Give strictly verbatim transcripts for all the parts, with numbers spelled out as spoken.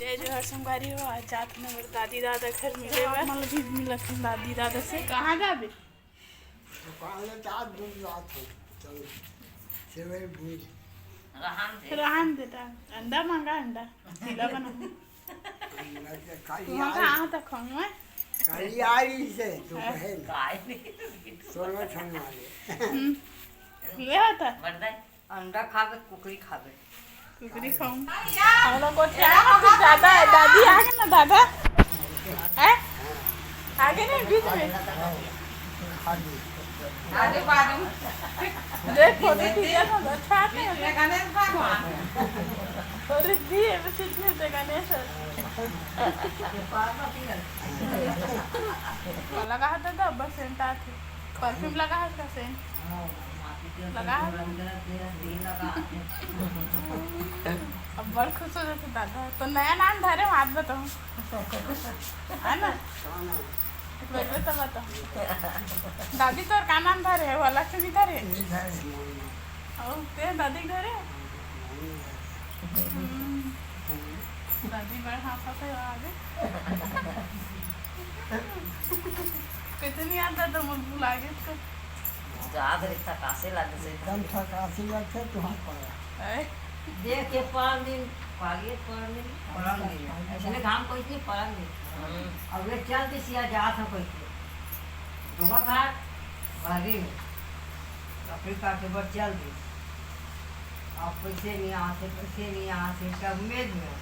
ए जोहार संगवारी हो, आज जात हन हमर दादी दादा घर मिले बर। मतलब भी मिलत हन दादी दादा से। कहाँ जाबे? दुकान ले जात, दूध लात हन। चलो, सेवई भूज। रहन दे। रहन दे ता। अंडा मांगा, अंडा। चीला बना। अंडा के खाली तुहाँ आई। कहाँ तक खाऊं मैं? खाली आई से, तू हाँ। कहे ना। काय नहीं। सोलह ठन वाले। हम्म। ले आता। अंडा खाबे, कुकरी खाबे। कुकरी खाऊं। हम लोग को क्या कुछ ज्यादा है। दादी आ गए ना, दादा? हैं? आ गए ना बीच में? आगे बाजू। देख, फोटो खींचा था, अच्छा आते हैं। गणेश भगवान। अरे दी, ये भी सीखने से गणेश है। लगा था तो बस सेंट आते। परफ्यूम लगा है उसका सेंट। लगा है। अब बड़ खुश हो जाते दादा। तो नया नाम धरे, बात बताऊँ। है ना? बेटे तो बताऊँ। दादी तोर का नाम धरे है? वो अलग से नहीं धरे? और तेरे दादी के धरे? हम्म। दादी बड़ हाँफत हे आगे। कइसे नइ याद रहत हे, मोर भुला गे त। याद रहिथे, कासे लागथे। एकदम थकासी लगथे तुँहर पारा। अय। देख के पाँच दिन, पागे पाँच दिन, पलंग दिन। अइसने घाम कोई नहीं, पलंग दिन। हम्म। अब ये चल दिस या जात हे कोई के। धोखा खा, भागी। लकड़ी काटे बर चल दिस। अब कइसे नइ आथे, कइसे नइ आथे, सब मेघ में।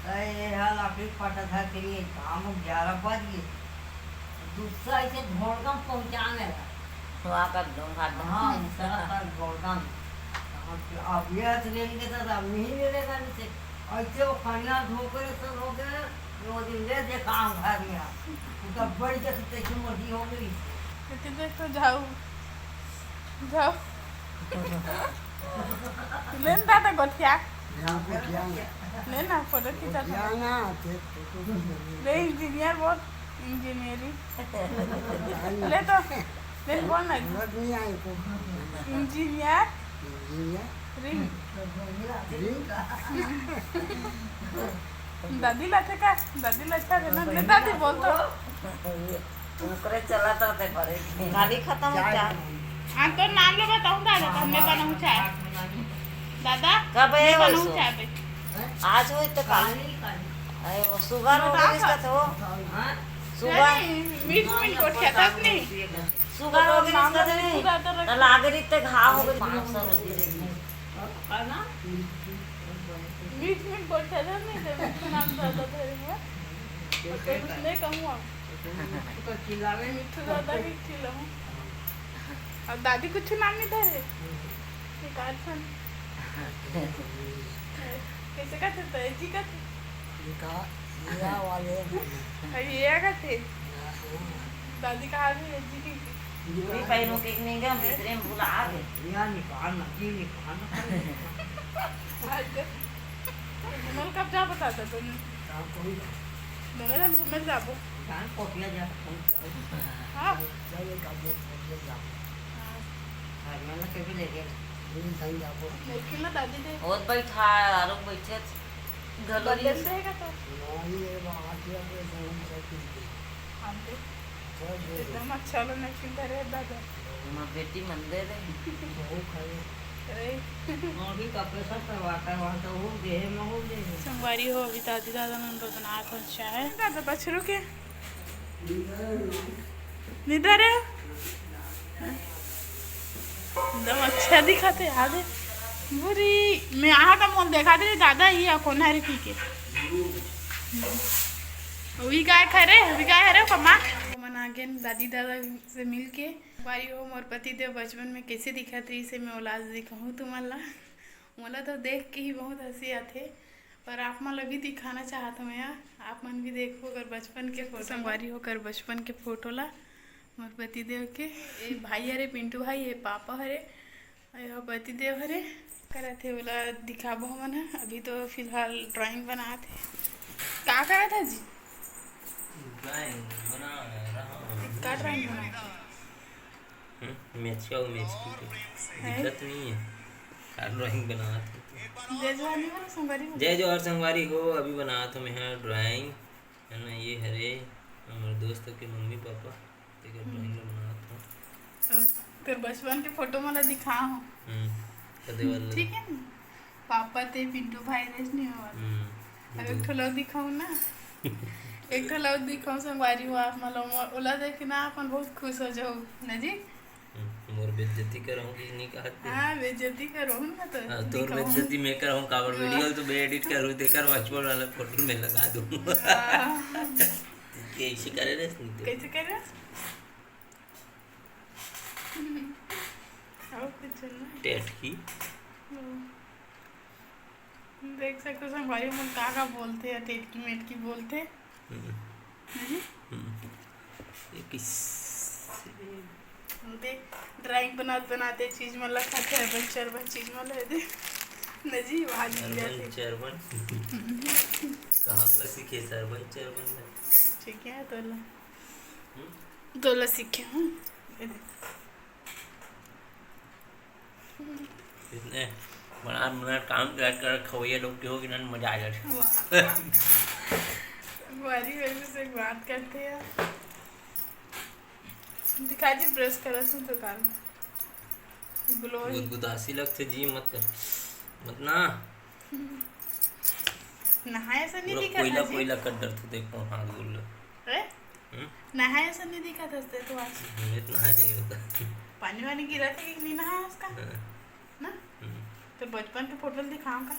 त ये ह लकड़ी काटत हे कि नहीं, काम ग्यारह बज गे। दूसरा अइसे घोड़दम पहुँचाने ला। वहाँ का दम हाथ दम। हाँ, दूसरा का घोड़दम। अब, अब ये ट्रेन के साथ अब नहीं मिलेगा, नहीं से अइसे वो कनिया धोकर सब हो गए। वो दिन ले दे काम घर में आ। तू तो बड़ी जैसे तैसे मर्जी हो गई। लेकिन देख तो जाऊ, जाऊ। लेन दादा गोठिया। यहाँ गोठिया ना। ले ना, फोटो खींचा था। गोठिया ना, ते फोटो खींच ले। ले इंजीनियर बोल, इंजीनियरिंग। ले तो, ले बोल ना। समझ नहीं आए को। इंजीनियर। इंजीनियर। रिंग। रिंग। दादी ला थे का? दादी ला अच्छा थे ना? ले दादी बोल तो। ओकरे चलत रहते घरे। गाड़ी खत्म हो क्या? हाँ, तो नाम ले बताऊँ दादा, तो हमने बनाऊँ चाय। दादा, कब मैं है बनाऊँ वैसो? चाय पे। आज होई तो काल। अरे, वो सुगर हो गई इसका तो। हाँ? सुगर। नहीं, मीठ मीठ गोठिया तक नहीं। सुगर हो गई इसका तो नहीं। तो लागे रही ते घाव हो गई। पाँच साल हो गए। मीठ मीठ गोठिया तक नहीं, तो मीठ नाम ज्यादा धरे हुआ। तो कुछ नहीं कहूँ अब। मिट्ठू दादा भी खिलाऊं। और दादी कुछ नाम नहीं धरे। ये काट फन। कैसे कहते थे? जी कहते। ये का, ये वाले। अरे ये क्या कहते? दादी कहा भी है जी की। दूरी पैरों के नहीं गए, भीतरे में भुला आ गए। यार निकाल ना, जी निकाल ना। आज घूमल कब जा बता दे तूने। काम कोई ना। दोनों जन घूमल जाबो। जान कोटिया जा, कोई जाओ। हाँ। चल, एक आदमी कोटिया जा। हाँ। घर में ना कभी ले गए। नहीं, कहीं जाबो। लेकिन ना दादी दे। और बैठा, आरो बैठे। घलो बदल नहीं। देगा तो। नहीं, ये बात है, अपने संग से कुछ भी। हम दे। चल दे। एकदम अच्छा लो नहीं चिंता रहे दादा। माँ बेटी मन दे रहे। बहुत खाए। अरे। अभी का ऑपरेशन करवाता है, वहाँ तो हो गए, मैं हो गए। संगवारी हो, अभी दादी दादा मन बदनाथ हो चाहे। दादा बछरू के। निधर है। एकदम अच्छा दिखत हे, आगे। बुरी, मैं आहा का मोल देखा दे, दादा, ये कोन हरे पी के। उही गाय खा रे, उही गाय हरे, कमा। मन आ गेन दादी दादा से मिल के। बारी हो मोर पति देव बचपन में कैसे दिखत रही से मैं ओला आज दिखाऊं तुमन ला। मोला तो देख के ही बहुत हंसी आथे, पर आप मन ला भी दिखाना चाहत हूँ मैं, आप मन भी देखो अगर बचपन के फोटो। संगवारी हो कर बचपन के फोटो ला, मोर पति देव के। ए भाई हरे, पिंटू भाई, ए पापा हरे, ए हो पति देव हरे। करत हे ओला दिखाबो हमन ह। अभी तो फिलहाल ड्राइंग बनात हे। का करत हे जी? ड्राइंग बना रहा हूँ। का ड्राइंग बनात हे? हम्म, मेचका अउ मेचकी के हैं? दिखत नहीं है। का ड्राइंग बनात हे? जय जोहार नहीं बोलो, संगवारी हो। जय जोहार संगवारी हो। अभी बनात हंव मैं ड्राइंग, है ना। ये हरे हमर दोस्त के मम्मी पापा, तेकर ड्राइंग ला बनात हंव। तेर बचपन के फोटो मोला दिखा हो। हम्म, कदे वाला? ठीक है ना? पापा ते पिंटू भाई रेस नहीं हो वाला। हम्म, अब एक ठो ला दिखाऊं ना। एक ठो ला दिखाऊं संगवारी हो आप, मतलब ओला देख के ना अपन बहुत खुश हो जाओ ना जी। हम्म, मोर बेइज्जती करहूं कि नहीं कहत हे? हाँ, बेइज्जती करहूं ना तो हाँ, तोर दिखाऊं। बेइज्जती मैं करहूं, काबर हाँ। वीडियो तो मैं एडिट करूं, तेकर बचपन वाला फोटो में लगा दूं। हाँ। कैसे करे रे सुनते? कैसे करे? और कुछ ना। टेटकी। हाँ। देख सकते हो संगवारी मन का का बोलते हैं, टेटकी मेटकी बोलते। हम्म। नहीं? हम्म। ये किस वो देख, ड्राइंग बनात बनाते चीज मन ला खाते, हरबन चरबन चीज मन ला दे। नजी, वहाँ जी हरबन जाते। चरबन। कहाँ पर सीखे हरबन चरबन ला? ठीक है, तो ला। हम्म? तो ला सीखे हूँ। ये देख। इसने बनात बनात काम करत करत खवैया लोग के हो कि ना मजा आ जाथे। वाह। संगवारी वैसे से एक बात करते हैं। दिखा जी, ब्रश करत हूँ तो काल ग्लो ही। गुदगुदासी लगथे जी, मत कर, मत ना। नहाए से नहीं पूरा दिखत कोयला है जी। कोयला कर डरथे, देखो हाथ गोड़ ला। अरे? हम्म? नहाए से नहीं दिखत हस ते तो आज। मैं तो नहाए से नहीं होता। पानी वानी गिरा थे कि नहीं नहाए उसका? हाँ। ना? हम्म। तो बचपन के फोटो दिखाओ का?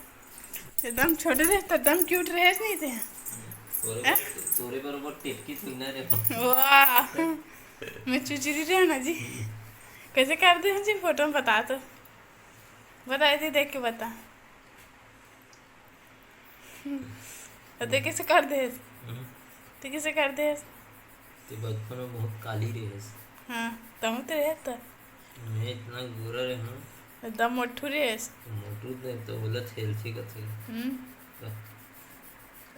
एकदम छोटे रहे तो एकदम क्यूट रहे नहीं थे। तोरे हैं? बरोबर, तोरे बरोबर टेटकी सुनना रे। वाह, मैं चुचरी रहे ना जी। कैसे कर दे जी फोटो में, बता तो, बता, ऐसे देख के बता। तो ते कैसे कर दे? हम्म। ते कैसे कर दे? ते बचपन में बहुत काली रहे। हाँ, तहूँ तो रहे तो। मैं इतना गोरा रहे हूँ। एकदम मोटू रहे। मोटू दे तो बोला थेलची का थे। हम्म। तो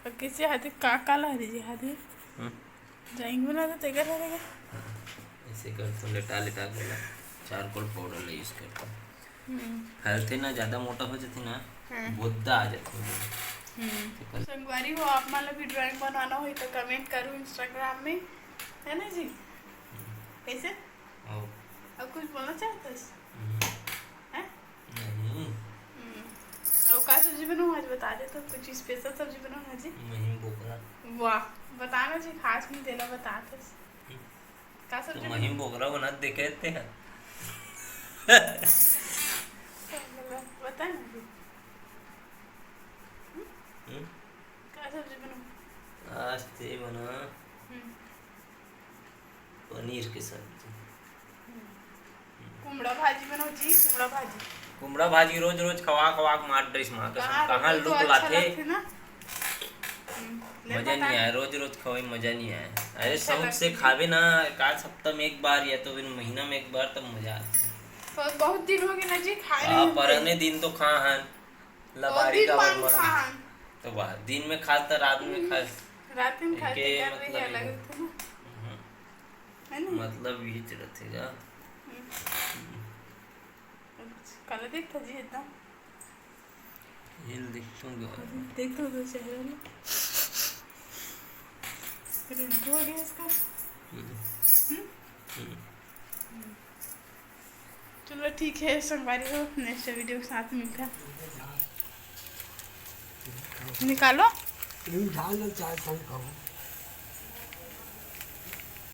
और किसी हाथी का काला हरी जी हाथी? हम्म। ड्राइंग बना तो तेकर हरे का? हाँ, ऐसे कर तो लेटा लेटा के ना चारकोल पाउडर ले यूज़ करता। हम्म। फैलथे ना, ज़्यादा मोटा हो जाथे ना, हाँ। बोद्दा आ जाथे। हम्म। तो कल संगवारी हो, आप मन ला भी ड्राइंग बनाना होही तो कमेंट करू Instagram में, है ना जी? हम्म। कैसे? आओ। और कुछ बोलना चाहते हो? हम्म। हैं? नहीं। हम्म। और का सब्जी बनाऊँ आज, बता दे तो, कुछ स्पेशल सब्जी बनाऊँ ना जी? महीम बोकरा। वाह, बताना जी, खास नहीं देला, बता दे। हम्म। का तो सब्जी महीम बनाऊँ? बोकरा बना देखे थे। बता ना जी। हम्म? हम्म? का सब्जी बनाऊँ? आज ते बना हम्म। पनीर के सब्जी। कुमड़ा भाजी बनाओ जी, कुमड़ा भाजी। कुमड़ा भाजी रोज रोज खवा खवा के मार डरिस माँ कसम। कहाँ कहाँ रोज तो लुक अच्छा लाथे। लगथे ना। हम्म, ले मजा बता। नहीं आए, रोज रोज खवाई मजा नहीं आए। अरे अच्छा शौक से लगथे। खावे ना, एक आध हफ्ता में एक बार या तो फिर महीना में एक बार, तब मजा आथे। तो बहुत दिन हो गए ना जी, खाए हाँ, नहीं पर होते। अन्य दिन तो खा हन। लबारी दिन का मान वर्मा। खान। तो वाह, दिन में खास त रात में खास। रात में खास इनके तो क्या मतलब नहीं ये अलग है। होता है ना? हम्म। है ना? मतलब यही रथे गा। हम्म। अच्छा, काला देखता जी एकदम। हिल देखता हूँ गा। देखता हूँ तो चेहरा ना। फिर उल्टा हो गया इसका। हम्म। हम्म? हम्म। चलो ठीक है संगवारी हो, नेक्स्ट वीडियो के साथ मिलता है। निकालो। तुम झाल लो, चाय पानी खाओ।